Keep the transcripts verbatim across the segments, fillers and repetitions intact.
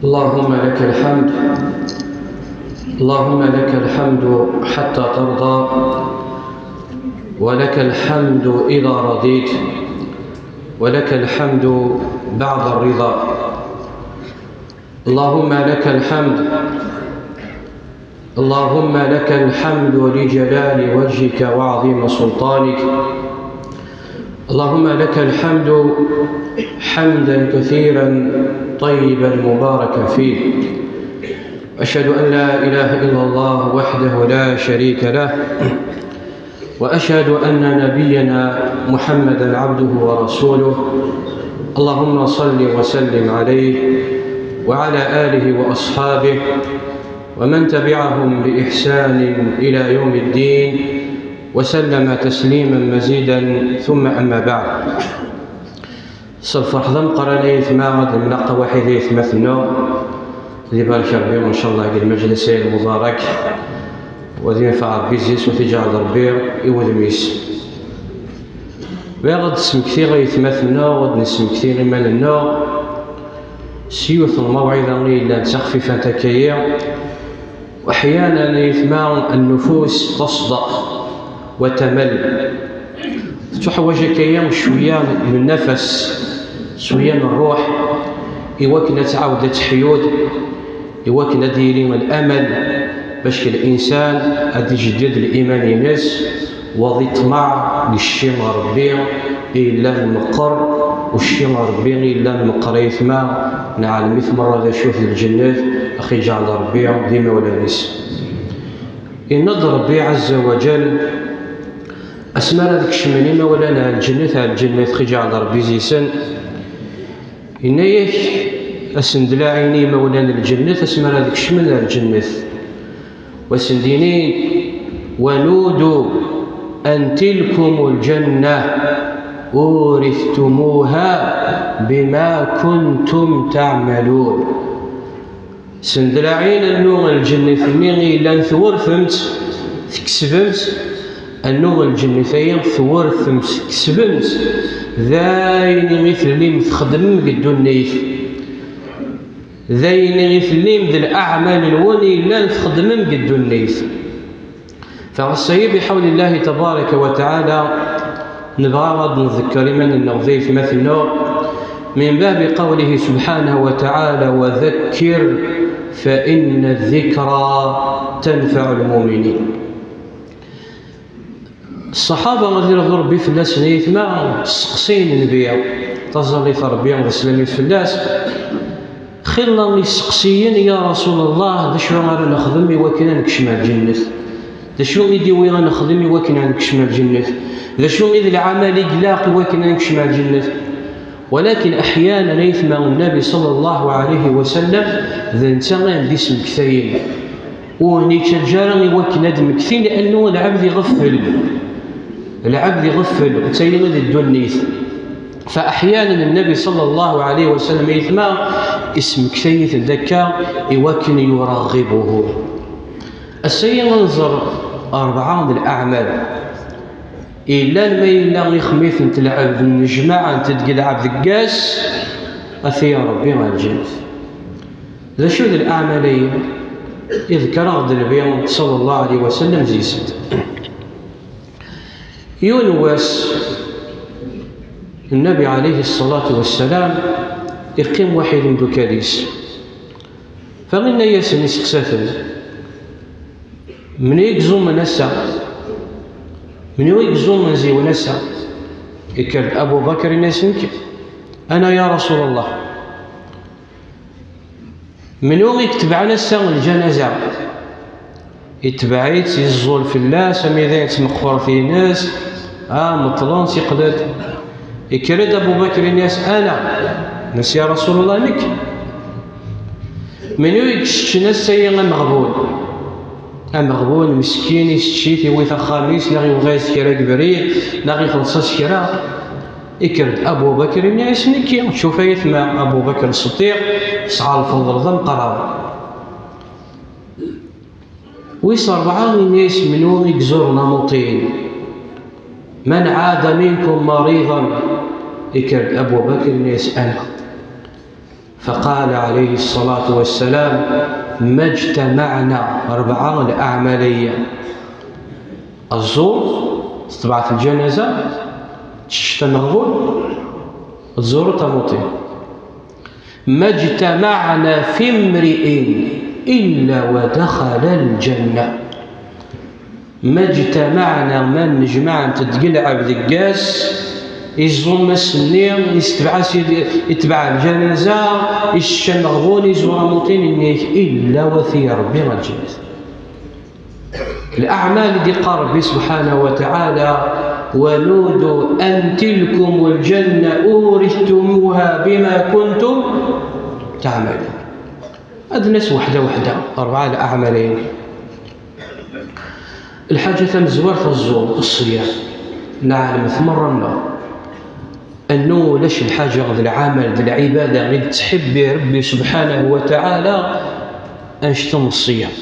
اللهم لك الحمد، اللهم لك الحمد حتى ترضى، ولك الحمد إذا رضيت، ولك الحمد بعد الرضا. اللهم لك الحمد، اللهم لك الحمد لجلال وجهك وعظيم سلطانك. اللهم لك الحمد حمدا كثيرا طيبا مباركا فيه. أشهد أن لا إله إلا الله وحده لا شريك له، وأشهد أن نبينا محمدا عبده ورسوله. اللهم صل وسلم عليه وعلى آله وأصحابه ومن تبعهم بإحسان إلى يوم الدين وسلم تسليما مزيدا، ثم أما بعد. S lferḥ d ameqqran ay aytma ad nemlaq waḥid aytmaten-nneɣ. Ad ibarek Rebbi ncallah deg lmejlis-a lmubarak, u ad yenfeɛ Rebbi zzi-s, u ad t-iǧɛel Rebbi i wudem-is. Bɣiɣ ad d-smektiɣ aytmaten-nneɣ, ad d-nesmekti iman-nneɣ s yiwet n lmawɛida i yellan d taxfifant akka-yi. Uḥyanan aytma, nnufus tasdeq wa tamal. Tettuḥwaǧ akka-yi cwiya n nnafas, cwiya n ṛṛuḥ, i wakken ad tɛawed ad teḥyud, i wakken ad d-yili lamal, bac linsan ad d-ijedded liman-ines, wa d ṭṭmeɛ deg cci n Ṛebbi i yellan meqqer, u cci n Ṛebbi i yellan meqqer aytma, neɛlem-it merra d acu-t, d lǧennet, ad ɣ-iǧɛel Ṛebbi d imawlan-is. Yenna-d Ṛebbi ɛazza wa ǧal, asmi ara d-kecmen imawlan ar lǧennet, ar lǧennet, ad ɣ-iǧɛel Ṛebbi zzi-sen, yenna-yak, ad sen-d-laɛin imawlan n lǧennet asmi ara d-kecmen ar lǧennet. U ad sen-d-inin, ونودوا أن تلكم الجنة أورثتموها بما كنتم تعملون. Sen-d-laɛin annu n lǧennet-nni i yellan twurfem-tt, tkesbem-tt, annu n lǧennet-ayi twurfem-tt, tkesbem-tt, d ayen i tellim txeddmem deg ddunit, d ayen i tellim d leɛmal-nwen i yellan txeddmem deg ddunit. Fa ass-ayi, biḥawli Llahi tabaraka wa taɛala, nebɣa ad nḍekker iman-nneɣ d aytmaten-nneɣ, min babi qawlihi subḥanahu wa taɛala, وذكر فإن الذكرى تنفع المؤمنين. Ṣṣaḥaba, ad iṛḍu Ṛebbi fell-asen, aytma, sseqsayen Nnbi, taẓallit n Ṛebbi d sslam-is fell-as, xilla iseqsiyen, ya Rasul Allah, d acu ara nexdem i wakken ad nekcem ar lǧennet? D acu i d-iwi ad nexdem i wakken ad nekcem ar lǧennet? D acu i d lɛamal i ilaq i wakken ad nekcem ar lǧennet? Walakin aḥyanan aytma, Nnbi ṣalla Llahu ɛalayhi wa sallam d netta i d-ismektayen. Ur ten-ittaǧǧa ara i wakken ad d-mmektin, li'annu lɛebd iɣeffel. Lɛebd iɣeffel, d tayri di ddunit. Fa aḥyanan Nnbi ṣalla Llahu ɛalayhi wa sallam, aytma, ismektay-iten-d akka i wakken yuraɣibuhu. Ass-ayi ad nẓer rebɛa n leɛmal yellan ma yella ixemmiten-t lɛebd, nnejmaɛen-t deg lɛebd deg ass, ad t-yaɣ Ṛebbi ar lǧennet. D acu d leɛmal-ayi? Iḍker-aɣ-d Nnbi ṣalla Llahu ɛalayhi wa sallam zzi-sen. Yiwen wass, Nnbi ɛalayhi ṣṣalatu wa ssalam iqqim waḥid n imeddukal-is. Fa inna-yasen, iseqsa-ten, menhu i iẓumen ass-a? Menhu i iẓumen ziwen ass-a? Ikker-d Abu Bakr, inna-as, nekk. Ana ya Rasul Allah. Menhu i itebɛen ass-a lǧanaza? Itbeɛ-itt, yeẓẓul fell-as, armi d ayen tmeqqert-ines, ah, meṭṭlen-tt, iqqel-d. Ikker-d Abu Bakr, inna-as, ana. Inna-as, ya Rasul Allah, nekk. Menhu i iseččen ass-ayi ameɣbun? Ameɣbun meskin, isečč-it, iwwi-t axxam-is, neɣ yebɣa-yas kra deg ubrid, neɣ ixelleṣ-as kra. Ikker-d Abu Bakr, inna-as, nekki. Tcuf aytma, Abu Bakr Ṣṣeddiq yesɛa lfeḍl d ameqqran. Wis ṛebɛa, inna-as, menhu i izuren amuṭin? من عاد منكم مريضا؟ Ikker-d Abu Bakr, inna-as, ana. فقال عليه الصلاة والسلام: ما اجتمعنا، rebɛa leɛmal-agi: ad tẓur, tetbeɛ lǧanaza, teččeḍ ameɣbun, tẓureḍ tamuṭi. ما اجتمعنا في امرئ إلا ودخل الجنة. ما اجتمعنا, ma nnejmaɛent-d deg lɛebd deg ass, iẓum ass-nni, itbeɛ-as, itbeɛ lǧanaza, itečč ameɣbun, iẓur amuṭi, nnig, illa wa-t-i Rebbi ɣer lǧennet. Leɛmal i d-iqqar Rebbi subḥanahu wa taɛala: ونودوا أن تلكم الجنة أورثتموها بما كنتم تعملون. Ad nas weḥda weḥda, rebɛa leɛmal-agi. Lḥaǧa tamezwart, aẓum, ṣṣyam. Neɛlemet merra-nneɣ annu ulac lḥaǧa d lɛamal d lɛibada i d-ttḥibbi Rebbi subḥanahu wa taɛala anect n ṣṣyam.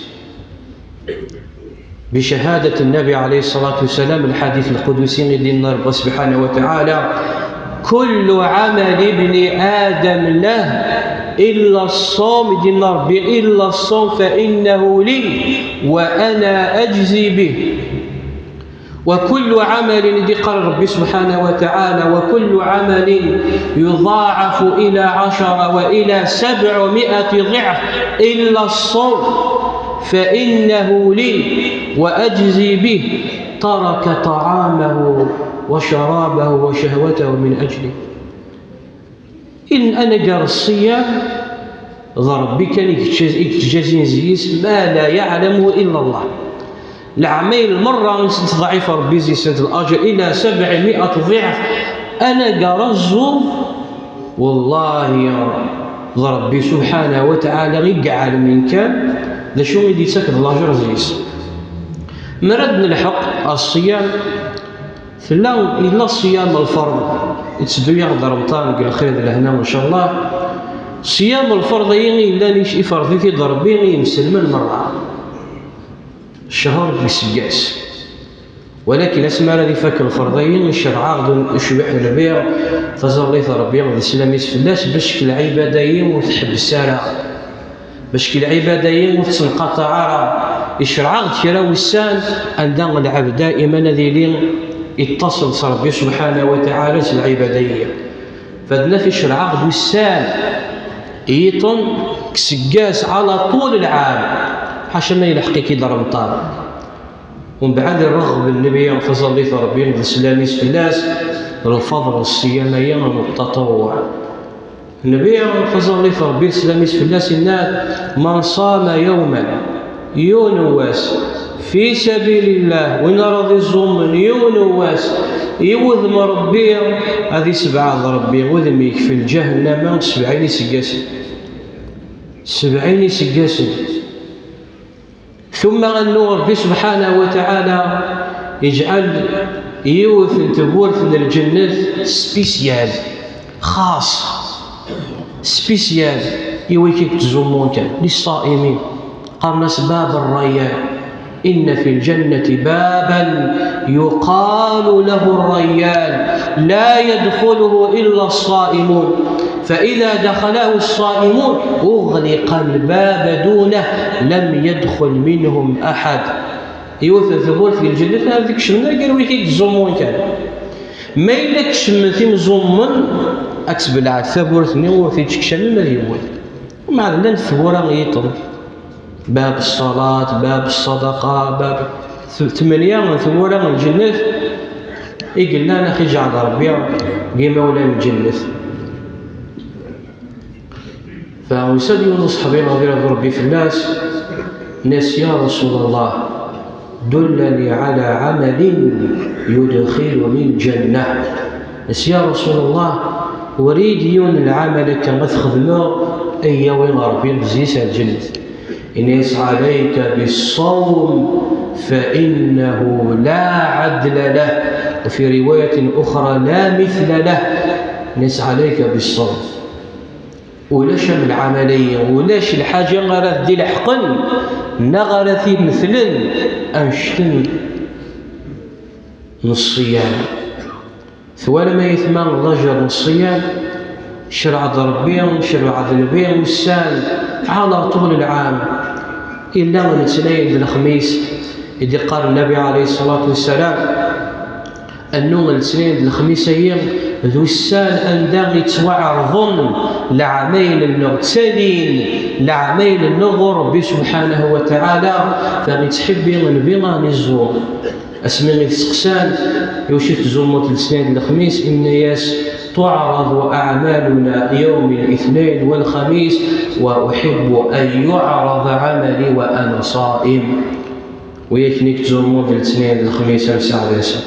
بشهادة النبي عليه الصلاة والسلام, lḥadit lqudusi i d-yenna Rebbi subḥanahu wa taɛala: كل عمل ابن آدم له إلا الصوم, i d-yenna Rebbi, إلا الصوم فإنه لي وأنا أجزي به. وكل عمل, i d-iqqar Rebbi subḥanahu wa taɛala, وكل عمل يضاعف إلى عشرة وإلى سبعمائة ضعف إلا الصوم فإنه لي وأجزي به. ترك طعامه وشرابه وشهوته من أجلي. Anagar ṣṣyam, d Rebbi kan i yettjazin zzi-s, ما لا يعلمه إلا الله. Leɛmal merra i s-d-yettḍeɛɛif Rebbi zzi-sent laǧer إلى سبعمائة ضعف. Anagar aẓum, wallahi, d Rebbi subḥanahu wa taɛala i iɛelmen kan d acu i d-yettak d laǧer zzi-s. Mi ara d-nelḥeq ɣer ṣṣyam, Tella, yella ṣṣyam lferḍ, yetteddu-yaɣ-d Remḍan deg lxir d lehna, ncallah. Ṣṣyam lferḍ-agi i yellan, iferḍ-it-id Rebbi i yimselmen merra. Ccher deg useggas. Walakin asmi ara d-ifak lferḍ-agi, icerreɛ-aɣ-d ucbiḥ n lbiɛ, taẓallit n Rebbi d sslam-is fell-as, bac lɛibada-agi ur tḥebbes ara. Bac lɛibada-yi ur tettenqaṭaɛ ara, icerreɛ-aɣ-d kra wussan anda lɛebd daiman ad yili yettaṣel s Rebbi subḥanahu wa taɛala s lɛibada-yi. Fad naf icerreɛ-aɣ-d wussan, yiṭen, deg useggas, ɛala ṭul lɛam, ḥaca ma yelḥeq-ik-id Remḍan. Umbeɛd irreɣ Nnbi, taẓallit n Rebbi d sslam-is fell-as, lfeḍl n ṣṣyam-agi n ṭṭaṭawuɛ. Nnbi, taẓallit n Rebbi d sslam-is fell-as, yenna-d: من صام يوما, yiwen n wass, في سبيل الله, win ara iẓummen yiwen n wass i wudem n Rebbi, ad isebɛed Rebbi udem-ik fi lǧahennama sebɛin iseggasen. Sebɛin iseggasen. Tumma annu Rebbi subḥanahu wa taɛala iǧɛel yiwet n tewwurt n lǧennet spécial, xaṣ, spécial, i wid i yettẓummun kan, للصائمين. Qqaren-as باب الريان. إن في الجنة بابا يقال له الريان، لا يدخله إلا الصائمون، فإذا دخله الصائمون أغلق الباب دونه، لم يدخل منهم أحد. Yiwet n tewwurt deg lǧennet, ad kecmen agar wid i yettẓummun kan. Ma yella kecmen imẓummen, ad tbelɛed tawwurt-nni, ur t-id-keččmen ad yewwet. Meɛna llant tewwura n yiṭen. Bab ṣṣalat, bab ṣṣadaqa, bab t-, tmenya n tewwura n lǧennet i yellan, ax iǧɛel Rebbi deg imawlan n lǧennet. Fa yusa-d yiwen uṣeḥbi, ad irḍu Rebbi fell-as, yenna-as: يا رسول الله، دلني على عمل يدخلني الجنة. Yenna-as: يا رسول الله, ur-iyi-d yiwen n lɛamal akka ad t-xedmeɣ, ad yi-yawi Rebbi zzi-s ar lǧennet. Yenna-as: عليك بالصوم فإنه لا عدل له. وفي رواية أخرى: لا مثل له. Yenna-as: عليك بالصوم. Ulac am lɛamal-agi, ulac lḥaǧa ara t-id-ileḥqen neɣ ara t-imetlen annect n ṣṣyam. Twalam ay aytma lajer n ṣṣyam? Ccreɛ d Ṛebbi, ccreɛ d Nnbi, ussan ɛala ṭul lɛam. Illa n letnayen d lexmis, i d-iqqar Nnabi ɛalayhi ṣṣalatu wassalam, annu n letnayen d lexmis-agi d ussan anda i ttwaɛerḍen leɛmayen-nneɣ, ttalin leɛmayen-nneɣ ɣur Ṛebbi subḥanahu wa taɛala, fa ittḥibbi Nnbi ad iẓum. Asmi i t-seqsan iwacu i tettẓummuḍ letnayen d lexmis, inna-yas: تعرض أعمالنا يوم الاثنين والخميس وأحب أن يعرض عملي وأنا صائم. Wigi akken i yettẓummun letnayen d lexmis am saɛd-nsen.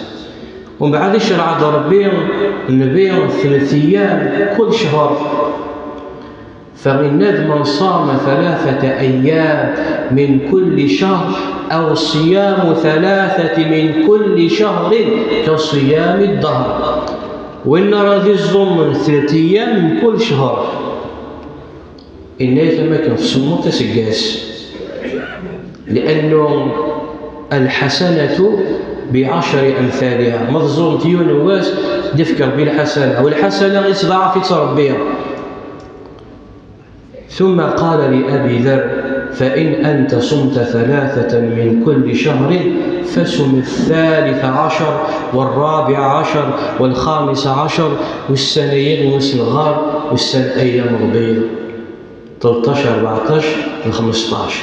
Umbeɛd icerreɛ-d Ṛebbi, Nnbi, tlata ayyam kul ccher. فإن من صام ثلاثة أيام من كل شهر أو صيام ثلاثة من كل شهر كصيام الدهر. Win ara iẓummen tlata ayyam n kul ccher, inna-yas am akken tsummeḍ aseggas. لأنه الحسنة بعشر أمثالها. Ma tẓummeḍ yiwen n wass, ad d-ifk Ṛebbi lḥasana. Walḥasana ittḍaɛaf-itt Ṛebbi. ثم قال لأبي ذر: فإن أنت صمت ثلاثة من كل شهر فصم الثالث عشر والرابع عشر والخامس عشر. Ussan-agi n usenɣar, ussan ayyam lbid, tleṭṭac, rbeɛṭac, xmesṭac.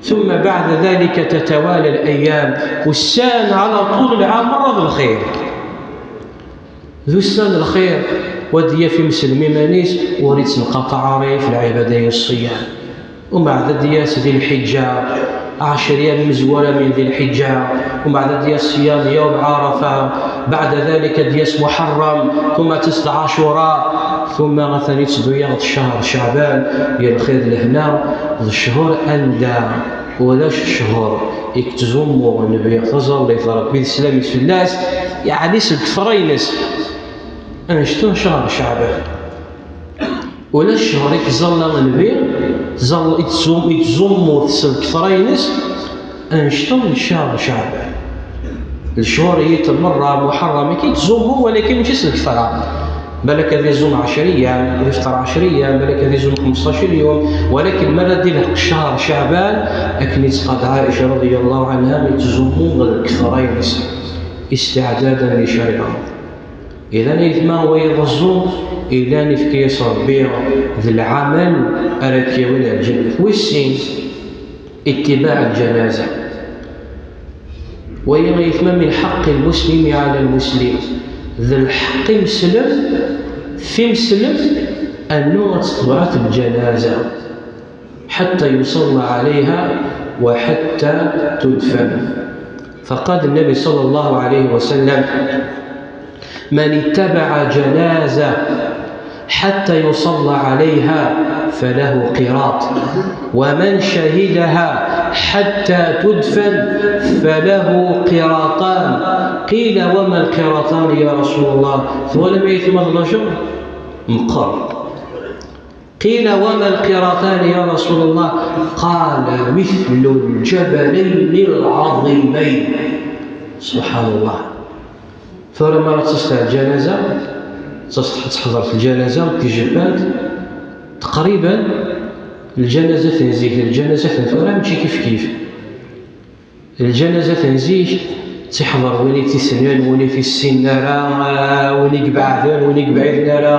ثم بعد ذلك تتوالى الأيام، ussan ɛala ṭul lɛam merra d lxir. D ussan n lxir, wa ad d-yaf imsellem iman-is, ur ittenqaṭaɛ ara ɣef lɛibada-ya, ṣṣiyam. Umbeɛd ad d-yas di lḥiǧǧa, ɛecr ayyam imezwura min di lḥiǧǧa, umbeɛd ad d-yas ṣṣiyam yawm Ɛarafa, بعد ذلك ad d-yas Muḥerrem, ثم ad tas Ɛacura, ثم atan itteddu-yaɣ-d ccher Ceɛban, i lxir d lehna, d ccher anda ulac ccher i yettẓummu Nnbi, taẓallit n Ṛebbi d sslam-is fell-as, yeɛni s lketṛa-ines, annect-a n ccher Ceɛban. Ulac ccher i yettẓalla Nnbi, tẓall-, i yettẓum-, i yettẓummu s lketṛa-ines, annect-a n ccher Ceɛban. Lccher-agi merra, Muḥerrem, i yettẓummu, walakin mačči s lketṛa. Balak ad iẓum ɛecr ayyam, ad ifṭer ɛecr ayyam, balak ad iẓum xmesṭac yum, walakin mi ara d-ilḥeq ccher Ceɛban, akken i d-tqad Ɛica رضي الله عنها, yettẓummu d lketṛa-ines, استعدادا لشهر رمضان. Idan, aytma, wa iḍeẓẓu, ilan ifka-yas Ṛebbi d lɛamal ara k-yawin ar lǧennet. Wis sin, اتباع الجنازة. Wagi, aytma, من حق المسلم على المسلم. D lḥeqq imeslem f imeslem annu ad tetbeɛ lǧanaza حتى يصلى عليها وحتى تدفن. فقال النبي صلى الله عليه وسلم: من اتبع جنازة حتى يصلى عليها فله قيراط، ومن شهدها حتى تدفن فله قيراطان. قيل: وما القيراطان يا رسول الله؟ Twalam, aytma, d lajr meqqer. قيل: وما القيراطان يا رسول الله؟ قال: مثل الجبلين العظيمين. سبحان الله. Tura mi ara d-tas lǧanaza, d-tas teḥḍert lǧanaza deg tjebbant, taqriban lǧanazat n zik d lǧanazat n tura mačči kifkif. Lǧanazat n zik, ttiḥḍer win i tt-issnen, win i t-issinen ara, win i ibeɛden, win i yebɛiden ara.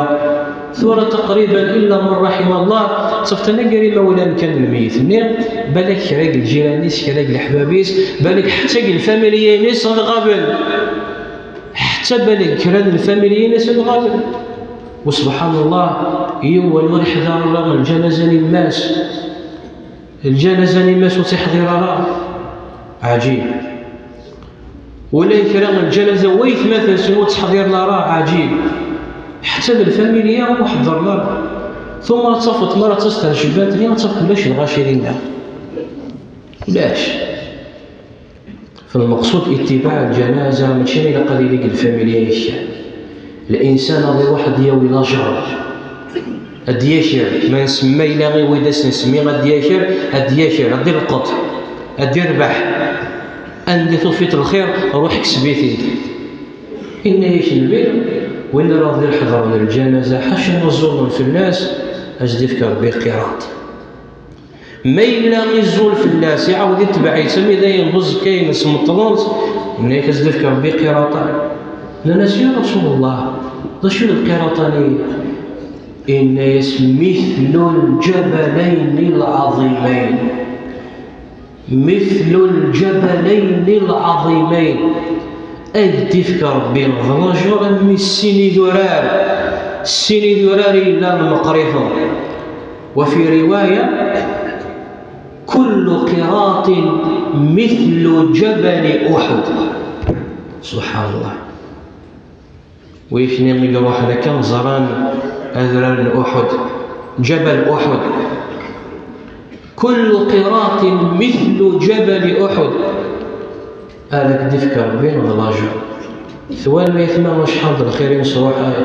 Tura taqriban illa man raḥima Allah, ttafeḍ anagar imawlan kan n lmeyyet-nni, balak kra deg lǧiran-is, kra deg leḥbab-is, balak ḥetta deg lfamilya-ines ad ɣaben. Ḥetta balak kra n lfamilya-ines ad ɣaben. Wa subḥan Allah, yiwen ur iḥḍer ara lǧanaza n yemma-s. Lǧanaza n yemma-s ur tt-iḥḍir ara. Ɛǧib. Ula d kra n lǧanaza n waytmaten-nsen ur tt-ḥḍiren ara. Ɛǧib. Ḥetta d lfamilya ur ḥeḍren ara. Tumar ad tafeḍ, mi ara d-tas tjebbant-nni, ad tafeḍ ulac lɣaci dinna. Ulac. Falmeqsud, itibaɛ lǧanaza mačči ilaq ad yili deg lfamilya-ik. Linsan ad iruḥ ad yawi lajer, ad d-yaker, ma nsemma yella i wid as-nsemmi ad d-yaker, ad d-yaker, ad d-ilqeḍ, ad d-irbeḥ. Anda tufiḍ lxir, ruḥ kseb-it-id. Inna-yak Nnbi: Win ara d-iḥeḍren lǧanaza, ḥaca ma ẓẓulen fell-as, ad s-d-ifk Ṛebbi qiṛaṭ. Ma yella iẓẓul fell-as, iɛawed itbeɛ-itt, am dayen d uẓekka-ines meṭṭlen-t, yenna-yak ad s-d-ifk Ṛebbi qiṛaṭan. Nnan-as: "Ya Rasul Allah, d acu d lqiṛaṭan-agi?" Inna-yas: "Mitlu lǧabalayni lɛaḍimayn." Mitlu lǧabalayni lɛaḍimayn. Ay d-ifk Ṛebbi d lajur am sin idurar, sin idurar yellan meqqriten. Wa fi riwaya: "Kullu qiratin mitlu jabali Uḥud." Subḥanallah. Wikni i iruḥen akka ẓran adrar n Uḥud, Jabal Uḥud. "Kullu qiratin mitlu jabali Uḥud." Ad ak-d-ifk Ṛebbi d lajur. Twalam aytma acḥal d lxir i nesruḥay.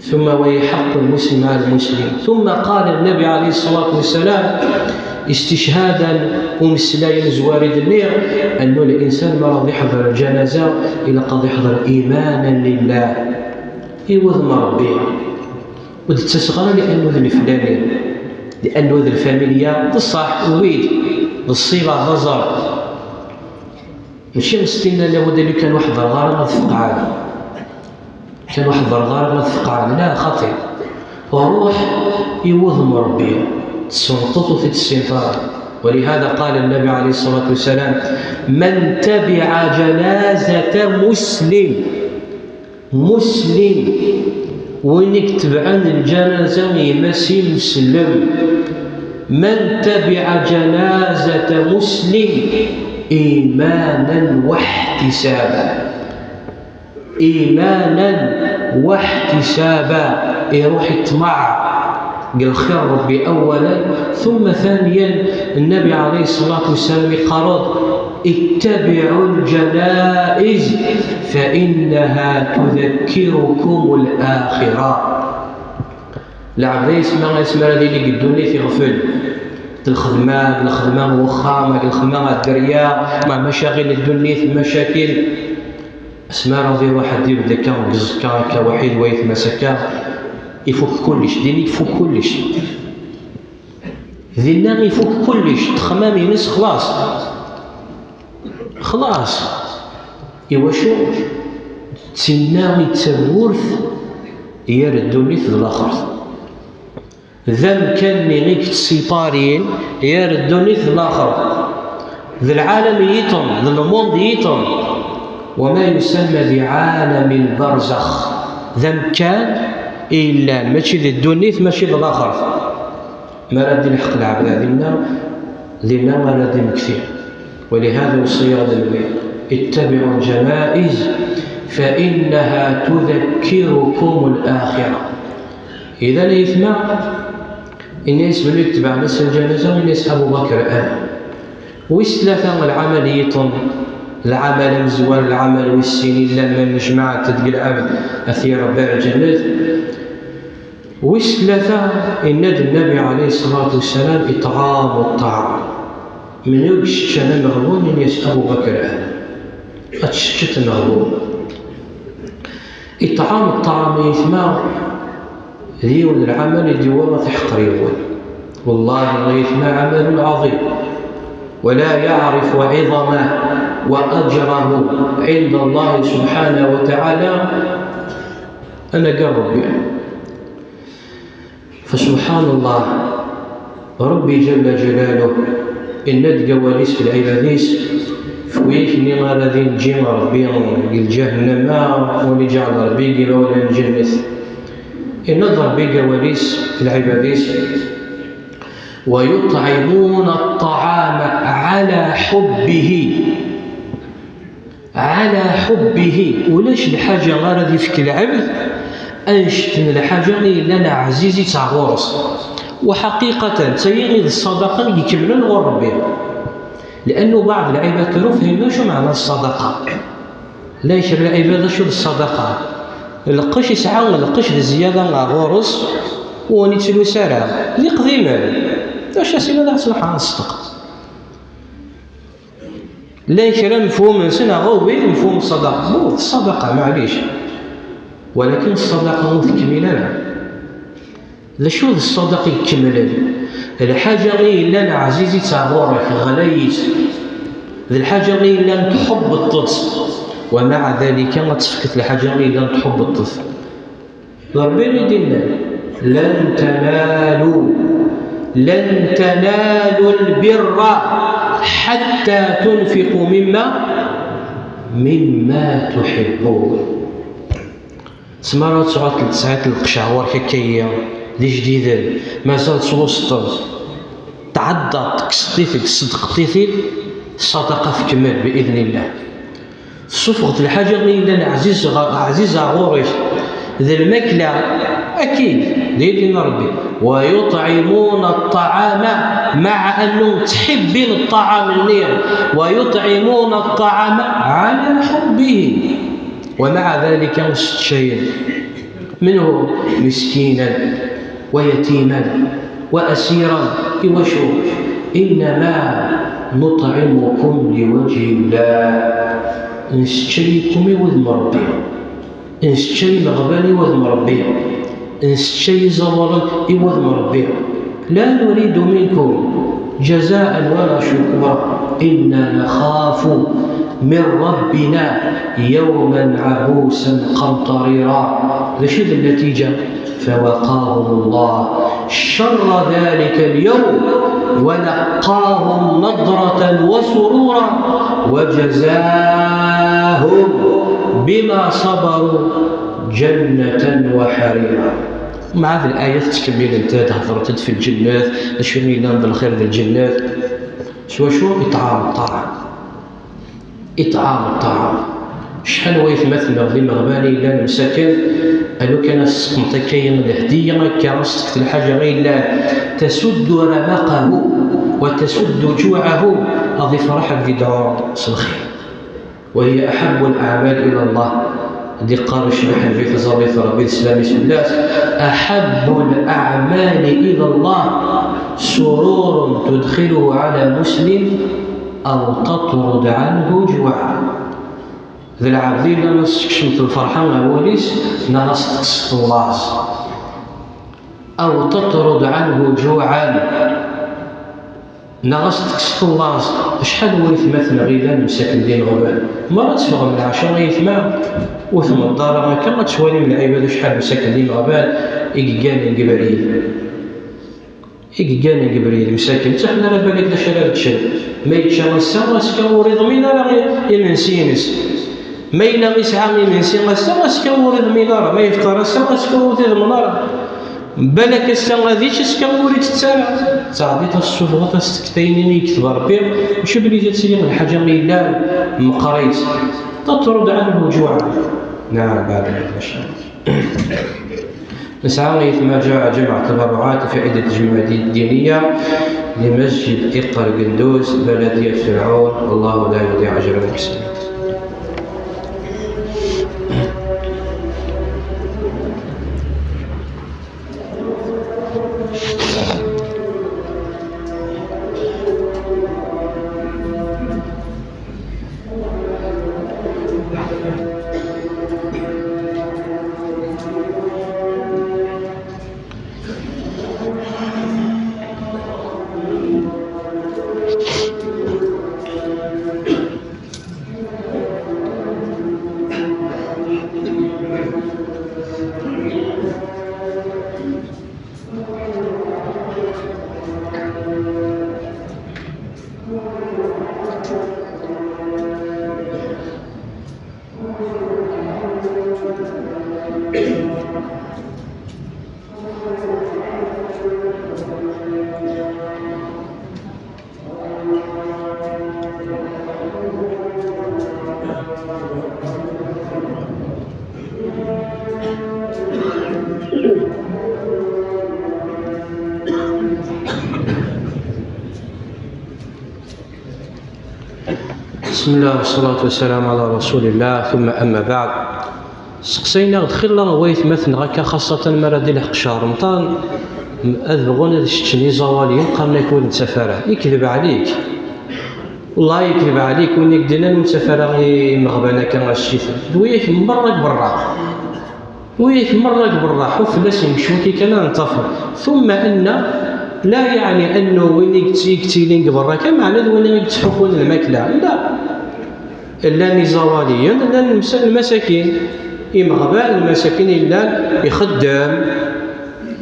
ثم ويحق المسلم على المسلم. ثم قال النبي عليه الصلاة والسلام استشهادا, umeslay amezwaru i d-nniɣ, أنه الإنسان mi ara iḥḍer lǧanaza, ilaq ad iḥḍer إيمانا لله. I wudem Ṛebbi. Ur d-ttaseɣ ara li'annu d leflani, li'annu d lfamilya, d ṣṣeḥ, wid, d ṣṣiba, d aẓar. Mačči s tinna, labud ad kan ur ḥḍreɣ ara ma tfeqɛeḍ. Kan ur ḥḍreɣ ara ma tfeqɛeḍ. La, xaṭi. Ruḥ i wudem Ṛebbi, tessenṭeḍ ur t-id-tessineḍ ara. ولهذا قال النبي عليه الصلاة والسلام: "من تبع جنازة مسلم." Muslim, win i itebɛen lǧanaza n gma-s imeslen. من تبع جنازة مسلم إيمانا واحتسابا. إيمانا واحتسابا. Iruḥ iṭmeɛ deg lxir n Ṛebbi أولا, ثم ثانيا النبي عليه الصلاة والسلام يقال: "اتبعوا الجنائز فإنها تذكركم الآخرة." Lɛebd-a yesma, asmi ara d-yili deg ddunit, iɣfel. D lxedma, d lxedma n wexxam, d lxedma n dderya, ma macacil n ddunit, macakil. Asmi ara d-iruḥ ad d-ibedd akka deg uẓekka, akka waḥid, wayetma-s akka, ifuk kullec, din ifuk kullec. Dinna ifuk kullec, ttexmam-ines xlaṣ. Xlaṣ. Iwacu? D tinna i d tawwurt gar ddunit d laxert. D amkan-nni i yettṣiparin gar ddunit d laxert. D lɛalam yiṭen, d lmund yiṭen. وما يسمى بعالم البرزخ. D amkan i yellan, mačči di ddunit, mačči d laxert. Mi ara d-ilḥeq lɛebd dinna, dinna ara d-immekti. ولهذا وصية للبيت: "اتبعوا الجنائز فإنها تذكركم الآخرة". Idan ayetma, ini-as belli tebɛen-as lǧanaza, ini-as Abu Bakr, ah. Wis tlata, lɛamal yiṭen, lɛamal amezwar, lɛamal wis sin, illa ma nejmaɛent deg lɛebd, ad t-yerr Rebbi ar lǧennet. Wis tlata, yenna-d Nnabi ɛalayhi ṣṣalatu wassalam: "Iṭɛamu ṭṭaɛam." Menhu i yesseččan ameɣbun? Ini-as Abu Bakr, ah. Ad tesseččeḍ ameɣbun. Iṭɛamu ṭṭaɛam, ayetma, d yiwen n lɛamal i d-yewwa ma t-iḥqer yiwen. Wallahi, ayetma, عمل عظيم. ولا يعرف عظمه وأجره عند الله سبحانه وتعالى anagar Rebbi. فسبحان الله، Rebbi Ǧalla Ǧalaluh, inna-d deg wawal-is f lɛibad-is, f wiyak-nni ara d-inǧi Rebbi deg lǧahennama, u ad iǧɛel Rebbi deg imawlan n lǧennet. Inna-d Rebbi deg wawal-is f lɛibad-is: "ويطعمون الطعام على حبه." Ɛala ḥubbihi, ulac lḥaǧa ara d-ifk lɛebd annect n lḥaǧa i yellan ɛziz-itt ɣur-s. Wa ḥaqiqatan, d tayi i d ṣṣadaqa i ikemlen ɣur Rebbi. Liannu baɛd lɛibad ur fhimen acu meɛna ṣṣadaqa. Llan kra n lɛibad acu d ṣṣadaqa? Lqecc isɛa lqecc d zzyada ɣur-s, ur ittlus ara. D iqdimen. D acu as-yenna d aṣlaḥ n ṣṣedqa? Llan kra mefhum-nsen, neɣ ubrid mefhum ṣṣadaqa. Bon, d ṣṣadaqa, maɛlic. Walakin ṣṣadaqa ur tkemmil ara. D acu d ṣṣadaqa ikemlen? Lḥaǧa i yellan ɛziz-itt ɣur-k, ɣlayet, d lḥaǧa i yellan tḥubbeḍ-tt, wa maɛa dalika ad tefkeḍ lḥaǧa i yellan tḥubbeḍ-tt. D Ṛebbi i d-yennan: لن تنالوا، لن تنالوا البر حتى تنفقوا مما، مما تحبون. Tezmer ad tesɛuḍ, tesɛiḍ lqecɛa ɣur-k akka-yi d ijdiden, mazal tettwuseṭṭeḍ, tɛeddaḍ, tekkseḍ-it-id, tṣeddqeḍ-it-id, ṣṣadaqa tkemmel biidnillah. Tessufɣeḍ lḥaǧa i yellan ɛziz ɣ-, ɛziza ɣur-k, d lmakla, akid, d ayen i d-yenna Rebbi: ويطعمون الطعام، مع أنهم ttḥibbin ṭṭɛam-nni, ويطعمون الطعام على حبه. ومع ذلك ur seččayen. منه مسكينا ويتيما وأسيرا. Iwacu? إنما نطعمكم لوجه الله. Nseččay-ikum i wudem n Ṛebbi. Nseččay imeɣban i wudem n Ṛebbi. Nseččay iẓawalen i wudem n Ṛebbi. لا نريد منكم جزاء ولا شكورا إنا نخاف من ربنا يوما عبوسا قمطريرا. D acu d nnatiǧa? فوقاهم الله شر ذلك اليوم ولقاهم نضرة وسرورا وجزاهم بما صبروا جنة وحريرا. Mɛad layat ttkemmilent-d, heddrent-d f lǧennet, d acu i yellan d lxir d lǧennet. S wacu? Iṭɛam ṭṭɛam. Iṭɛam ṭṭɛam. Acḥal n waytmaten d imeɣban i yellan msaken, a lukan ad s-teqqneḍ akka lehdiya, akka ad s-tefkeḍ lḥaǧa i yellan تسد رمقه وتسد جوعه, ad ifreḥ, ad yedɛu s lxir. وهي أحب الأعمال إلى الله. Ad iqqar ucbiḥ Nnbi, taẓallit n Rebbi d sslam-is fell-as: أحب الأعمال إلى الله سرور تدخله على مسلم أو تطرد عنه جوعا. D lɛebd i yellan ad s-tekcem lferḥa ar wul-is, neɣ ad s-tekkseḍ laẓ. أو تطرد عنه جوعا. Neɣ ad s-tekkseḍ laẓ. Acḥal n waytmaten i yellan msaken d imeɣban? Merra teffɣem leɛca ay aytma, ur temmḍeḍ ara akka, ad twalim lɛibad acḥal msaken d imeɣban i yegganen deg ubrid. I yegganen deg ubrid msaken, ur ttafen ara balak d acu ara ččen. Ma yečča ass-a, azekka ur iḍmin ara i-, imensi-ines. Ma yella isɛa imensi ass-a, azekka ur iḍmin ara. Ma yefṭer ass-a, azekka ur t-iḍmen ara. Balak ass-a ad yečč, azekka ur ittett ara. Teɛḍiḍ, ad tessufɣeḍ, ad s-tekkeḍ ayen i yekteb Rebbi. Mačči belli ad tili lḥaǧa i yellan meqqer-itt. تطرد عنه جوعا. نعم، بعد هذا إن شاء الله. Nesɛa aytma جمع تبرعات فائدة الجمعية الدينية لمسجد إقر قندوز بلدية فرعون، والله لا يضيع أجر المحسنين. بسم الله والصلاة والسلام على رسول الله، ثم أما بعد. Seqsayen-aɣ-d xilla n waytmaten akka, xaṣṣatan mi ara d-ilḥeq ccehr Remḍan, ad bɣun ad seččen iẓawaliyen, qqaren-ak ur nettaf ara. Ikdeb ɛlik. Wellah ikdeb ɛlik win i k-d-innan ur nettaf ara imeɣban akka, a ccit. D wiyak merra deg berra. Widak merra deg berra, ḥuf fell-asen cwiṭ kan ad nṭafeɣ. Tumma anna la yeɛni annu win i yett- i yettilin deg berra kan, meɛna d win i yettḥukkun lmakla. La. Llan iẓawaliyen, llan lmsa- lmasakin. Imeɣban, lmasakin i llan ixeddem,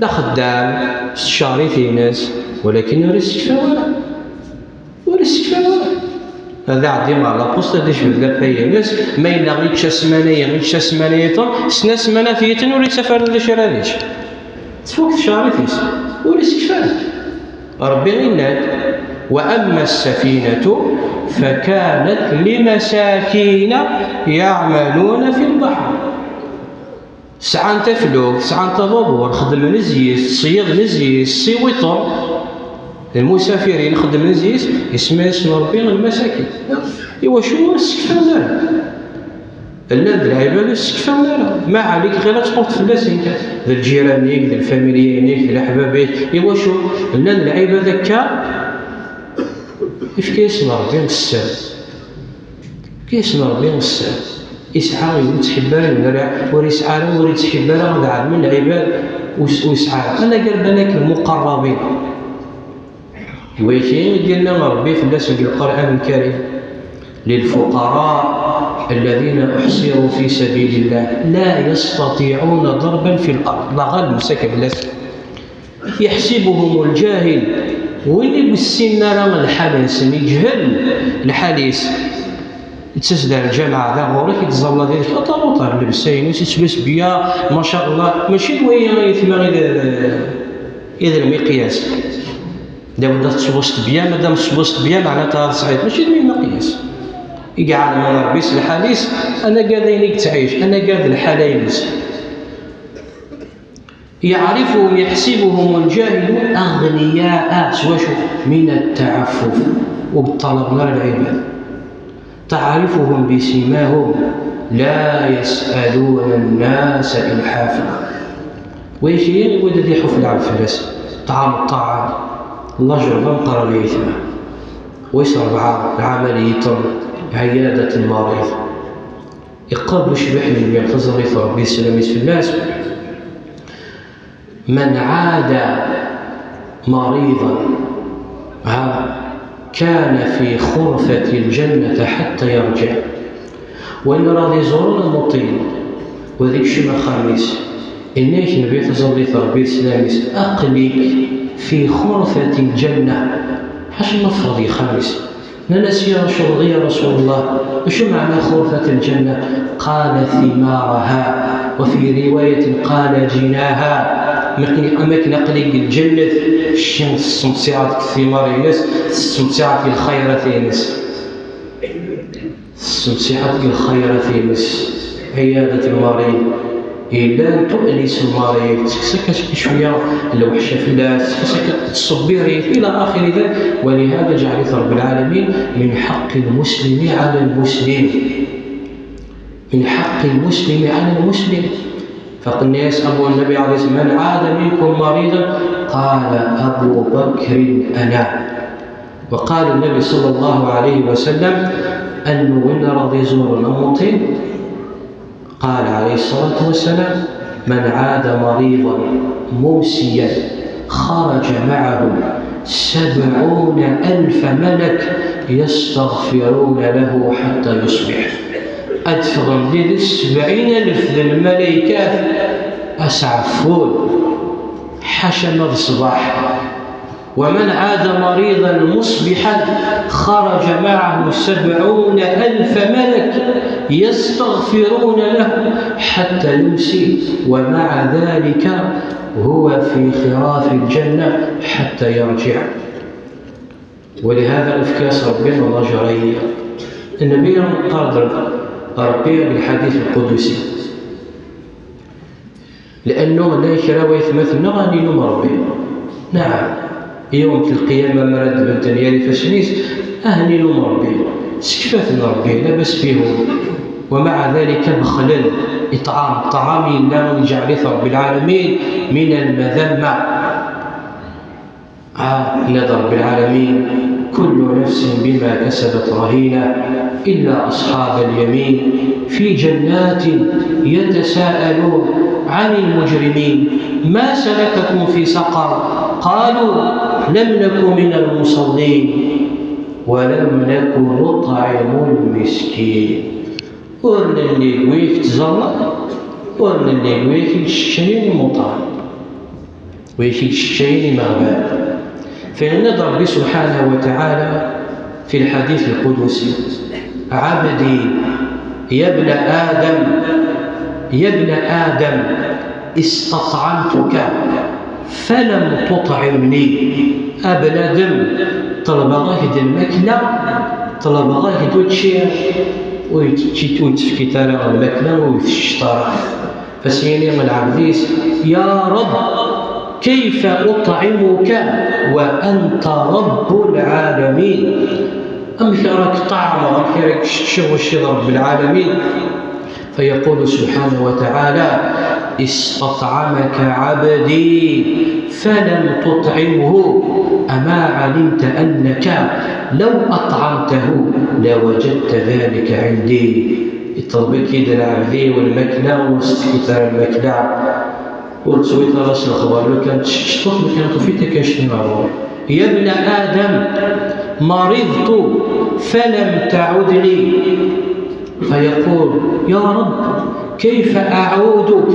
d axeddam, s tcarit-ines, walakin ur isekfa wara. Ur isekfa wara. Ad iɛeddi ɣer lapost, ad icbed lapay-ines, ma yella yečča ssmana-yi, yečča ssmana-yi Tom, snat ssmanat yiten ur yettaf ara d acu ara yečč. Tfuk tcarit-is, ur isekfa. Rebbi yenna-d: وأما السفينة فكانت لمساكين يعملون في البحر. Sɛan taflukt, sɛan tababur, xeddmen zzi-s, ṣeyyiḍen zzi-s, ssiwiṭen. Lmusafirin xeddmen zzi-s, isemma-yasen Rebbi lmasakin. Iwacu ur sekfan ara? Llan d lɛibad ur sekfan ara. Ma ɛlik ɣir ad tquḍ fell-asen kan. D lǧiran-ik, d lfamilya-inek, d leḥbab-ik. Iwacu? Llan d lɛibad akka. Ifka-yasen Rebbi sser. Ifka-yasen Rebbi sser. Isɛa ur yettḥibbi ara, ur yesɛi ara, ur yettḥibbi ara ad ɛedmen lɛibad, ur s- ur yesɛi ara. Anagar balak lmuqarrabin. Wagi i d-yenna Rebbi fell-asen deg Lqur'an Lkarim: للفقراء الذين أحصروا في سبيل الله لا يستطيعون ضربا في الأرض. La ɣal msaka fell-asen. يحسبهم الجاهل, win i ur yessinen ara lḥal-nsen, yeǧhed lḥal-is. Yettas-d ar lǧameɛ da ɣur-k, yettẓalla deg-k, aṭaluṭ ar llebsa-ines, yettbes bya, maca Allah, mačči d waya ayetma i d, i d lmiqyas. Labudda tettwuṣeḍ bya, ma dam tettwuṣeḍ bya, meɛna taɣ tesɛiḍ, mačči d win lmiqyas. I iɛelmen Rebbi s lḥal-is, anagar d ayen i yettɛic, anagar d lḥala-ines. يعرفهم يحسبهم الجاهل أغنياء, s wacu? من التعفف, ur ṭṭalaben ara lɛibad. تعرفهم بسيماهم لا يسألون الناس إلحافا. Wagi i wid ad iḥuf lɛebd fell-as, ṭṭɛam ṭṭaɛa, llajer d ameqqran i yetma. Wis rebɛa, lɛamal yeṭṭen, عيادة المريض. Iqqar-d ucbiḥ n Nnbi, taẓallit n Rebbi d sslam-is fell-as: من عاد مريضا, ha, كان في خرفة الجنة حتى يرجع. Win ara d-iẓuren amuṭin, u ad ikcem axxam-is, yenna-yak Nnbi, taẓallit n Rebbi d sslam-is: أقلك في خرفة الجنة. Ḥaca ma teffeɣ deg uxxam-is. Nnan-as: يا رسول، يا رسول الله، acu meɛna خرفة الجنة؟ قال: ثمارها، وفي رواية قال: جناها. Am akken, am akken aql-ik deg lǧennet, kečči tessemsiɛeḍ deg thimar-ines, tessemsiɛeḍ deg lxayrat-ines. Tessemsiɛeḍ deg lxayrat-ines. عيادة المريض. Yellan تؤنس المريض، tekkes akka cwiya lweḥc fell-as, tekkes akka, tettṣebbir-it إلى آخر ذلك. ولهذا جعل رب العالمين من حق المسلم على المسلم، من حق المسلم على المسلم. Faqen-as: أبو النبي عليه الصلاة والسلام: من عاد منكم مريضا؟ قال: أبو بكر أنا. وقال النبي صلى الله عليه وسلم: أن وين راضي يزور الموطن، قال عليه الصلاة والسلام: من عاد مريضا موسيا خرج معه سبعون ألف ملك يستغفرون له حتى يصبح. Ad ffɣen yid-s sebɛin alef d lmalaykat, ad s-ɛeffun, ḥaca ma d ṣṣbeḥ. ومن عاد مريضا مصبحا خرج معه سبعون ألف ملك يستغفرون له حتى يمسي، ومع ذلك هو في خراف الجنة حتى يرجع. ولهذا افكاس ربي الله جري النبي قال ربي بالحديث القدسي. Liɛanna llan kra waytmaten-nneɣ ad nilum Ṛebbi. Naɛam, yawm lqiyama mi ara d-bedden yal ifassen-is, ad nilum Ṛebbi. Sekfaten Ṛebbi, labas bihum. ومع ذلك bexlen, iṭɛam, ṭṭɛam yellan ur iǧeɛɛel-it Ṛebbi lɛalamin من المذمة. Yenna-d Ṛebbi lɛalamin: كل نفس بما كسبت رهينة إلا أصحاب اليمين في جنات يتساءلون عن المجرمين ما سلككم في سقر؟ قالوا لم نك من المصلين ولم نك نطعم المسكين. Ur nelli deg wid yettẓallan, ur nelli deg wid yetteččayen imuṭar, wid yetteččayen imeɣban. Fa yenna-d Ṛebbi subḥanahu wa taɛala fi lḥadit lqudusi: عبدي يا ابن آدم، يا ابن آدم استطعمتك فلم تطعمني. A bnadem, ṭelbeɣ-ak-d lmakla, ṭelbeɣ-ak-d učči, ur yi-tefkiḍ ara lmakla, ur yi-teččiḍ ara. Fas-yini lɛebd-is: يا رب، كيف أطعمك وأنت رب العالمين؟ Amek ara k-ṭeɛmeɣ, amek ara k-ččiɣ, wacci d Ṛebb lɛalamin? فيقول سبحانه وتعالى: استطعمك عبدي فلم تطعمه، أما علمت أنك لو أطعمته لوجدت ذلك عندي. Iṭleb-ik-id lɛebd-iw lmakla, ur s-tefkiḍ ara lmakla, ur teswiḍ ara s lexbar, lukan teččeḍ, lukan tufiḍ akka cni ɣer ɣur-i. يا ابن آدم، مرضت فلم تعدني. فيقول: يا رب، كيف أعودك؟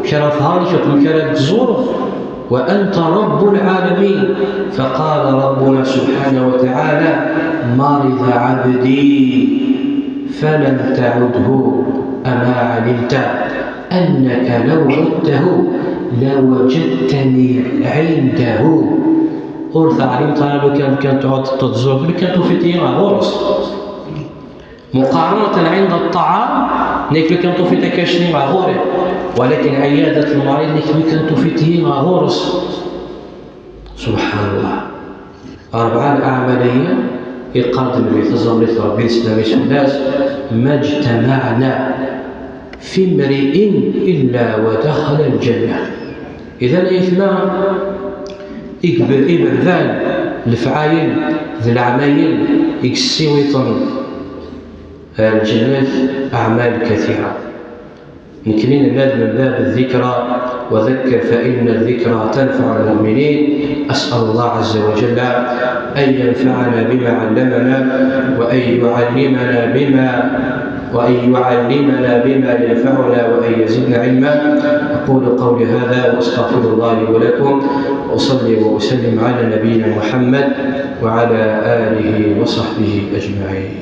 Kra fehmeɣ-k, amek ara k-ẓureɣ, وأنت رب العالمين. فقال ربنا سبحانه وتعالى: مرض عبدي فلم تعده، أما علمت أنك لو عدته لوجدتني عنده. Ur teɛlimeḍ ara, lukan kan tɛudeḍ ad tẓureḍ, lukan tufiḍ-iyi ɣer ɣur-s. مقارنة عند الطعام, nekk lukan tufiḍ akka cni ɣer ɣur-i, ولكن عيادة المريض, nekk lukan tufiḍ-iyi ɣer ɣur-s. سبحان الله. Rebɛa n leɛmal-agi, iqqar-d Nnbi, taẓallit n Rebbi d sslam-is fell-as: ما اجتمعنا في امرئ إلا ودخل الجنة. Idan, aytma, igb-, iberdan, lefɛayel d leɛmayel i yessiwiṭen ar lǧennet, أعمال كثيرة. Nekkni nenna-d من باب الذكرى: وذكر فإن الذكرى تنفع المؤمنين. أسأل الله عز وجل أن ينفعنا بما علمنا، وأن يعلمنا بما، وأن يعلمنا بما ينفعنا، وأن يزيدنا علما. أقول قولي هذا وأستغفر الله لي ولكم، وأصلي وأسلم على نبينا محمد وعلى آله وصحبه أجمعين.